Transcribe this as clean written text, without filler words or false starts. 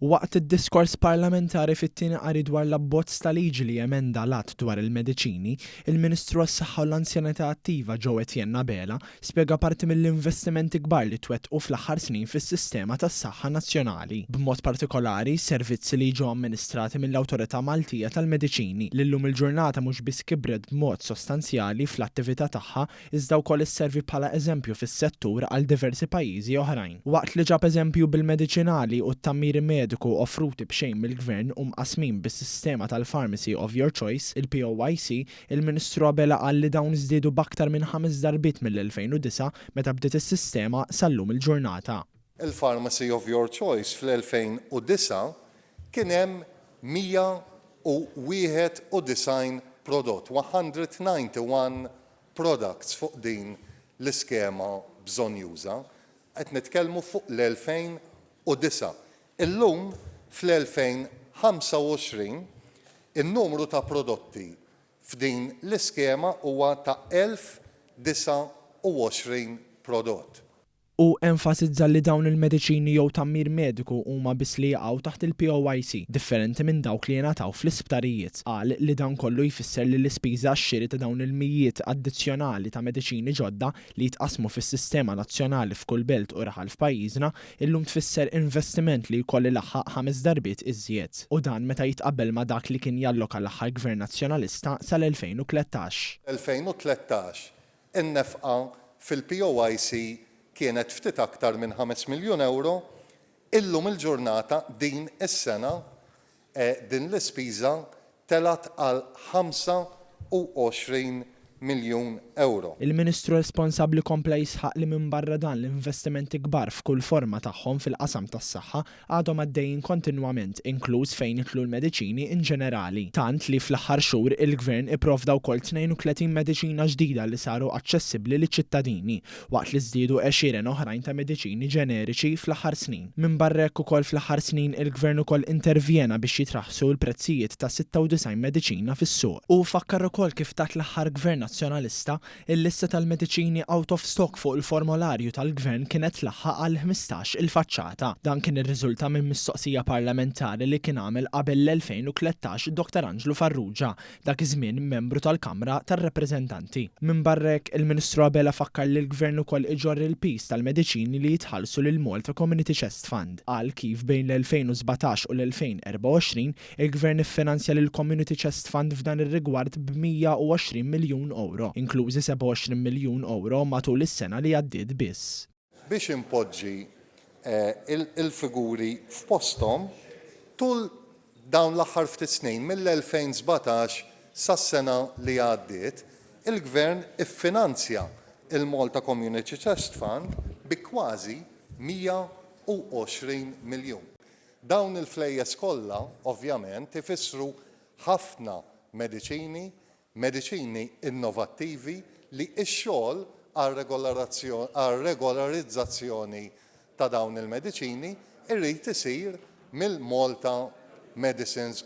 Waqt id-diskors parlamentari fit-tieni qari dwar l-abbozz ta' liġi li jemenda l-Att dwar il-Mediċini, il-Ministru għas-Saħħa u l-Anzjanità Attiva Joe Etienne Abela spjega parti mill-investimenti kbar li twettqu fl-aħħar snin fis-sistema tas-saħħa nazzjonali, b'mod partikolari servizzi li jiġu amministrati mill-Awtorità Maltija tal-Mediċini, li llum il-ġurnata mhux biss kibret b'mod sostanzjali fl-attività tagħha iżda wkoll isservi bħala eżempju fis-settur għal diversi pajjiżi oħrajn. Waqt li ġab eżempju bil-mediċinali u t-tgħammir mediku offruti b'xejn mill-Gvern u mqassmin bis-sistema tal-Pharmacy of Your Choice, il-POYC, il-Ministru Abela qal li dawn żdiedu b'aktar minn ħames darbiet mill-2009 meta bdiet is-sistema sal-lum il-ġurnata. Il-Pharmacy of Your Choice fl-2009 kien hemm 191 prodott, 191 products fuq din l-iskema bżonnjuża. Qed nitkellmu fuq l-2009. Illum fl-2025 in-numru ta' prodotti f'din l-iskema huwa ta' 1,029 prodott. Hu enfasizza li dawn il-mediċini jew tgħammir mediku huma biss li jaqgħu taħt il-POYC, differenti minn dawk li jingħataw fl-isptarijiet. Qal li dan kollu jfisser li l-ispiża għax-xiri ta' dawn il-mijiet addizzjonali ta' mediċini ġodda li jitqassmu fis-sistema nazzjonali f'kull belt u raħal f'pajjiżna illum tfisser investiment li jkoll ilaħħaq ħames darbiet iżjed. U dan meta jitqabbel ma' dak li kien jalloka l-aħħar Gvern Nazzjonalista sal-2013. 2013 In-nefqa fil-POYC kienet ftit aktar minn ħames miljun ewro, illum il-ġurnata din is-sena din l-ispiża telgħet għal 25 miljun ewro. Il-Ministru responsabbli kompla jisħaq li minbarra dan l-investimenti kbar f'kull forma tagħhom fil-qasam tas-saħħa għadhom għaddejjin kontinwament inkluż fejn jidħlu l-mediċini inġenerali. Tant li fl-aħħar xhur il-Gvern ipprovda wkoll 32 mediċina ġdida li saru aċċessibbli liċ-ċittadini, waqt li żdiedu għexieren oħrajn ta' mediċini ġeneriċi fl-aħħar snin. Minbarra hekk ukoll fl-aħħar snin il-Gvern ukoll intervjena biex jitraħħsu l-prezzijiet ta' 96 mediċina fis-suq. Hu fakkar ukoll kif taħt l-aħħar Gvern Nazzjonalista, Il-lista tal-mediċini out of stock fuq il-formolarju tal-Gvern kienet tlaħħaq għal 15 il-faċċata. Dan kien irriżulta minn mistoqsija parlamentari li kien għamel qabel l-2013 Dr Anġlu Farrugia, dak iż-żmien membru tal-Kamra tar-Rappreżentanti. Minbarra hekk, il-Ministru Abela fakkar li l-Gvern ukoll iġorr il-piż tal-mediċini li jitħallsu lill-Malta Community Chest Fund. Qal kif bejn l-2017 u l-2024, Il-Gvern iffinanzja lill-Community Chest Fund f'dan ir-rigward b'120 miljun ewro, inklużi 27 miljun ewro matul is-sena li għaddiet biss. Biex inpoġġi l-figuri f'posthom, tul dawn l-aħħar ftit snin, mill-2017 sas-sena li għaddiet, il-Gvern iffinanzja l-Malta Community Chest Fund bi kważi 120 miljun. Dawn il-flejjes kollha, ovvjament, ifissru ħafna mediċini, mediċini innovattivi li x-xogħol għar-regolarizzazzjoni ta' dawn il-mediċini jrid isir mill-Malta Medicines.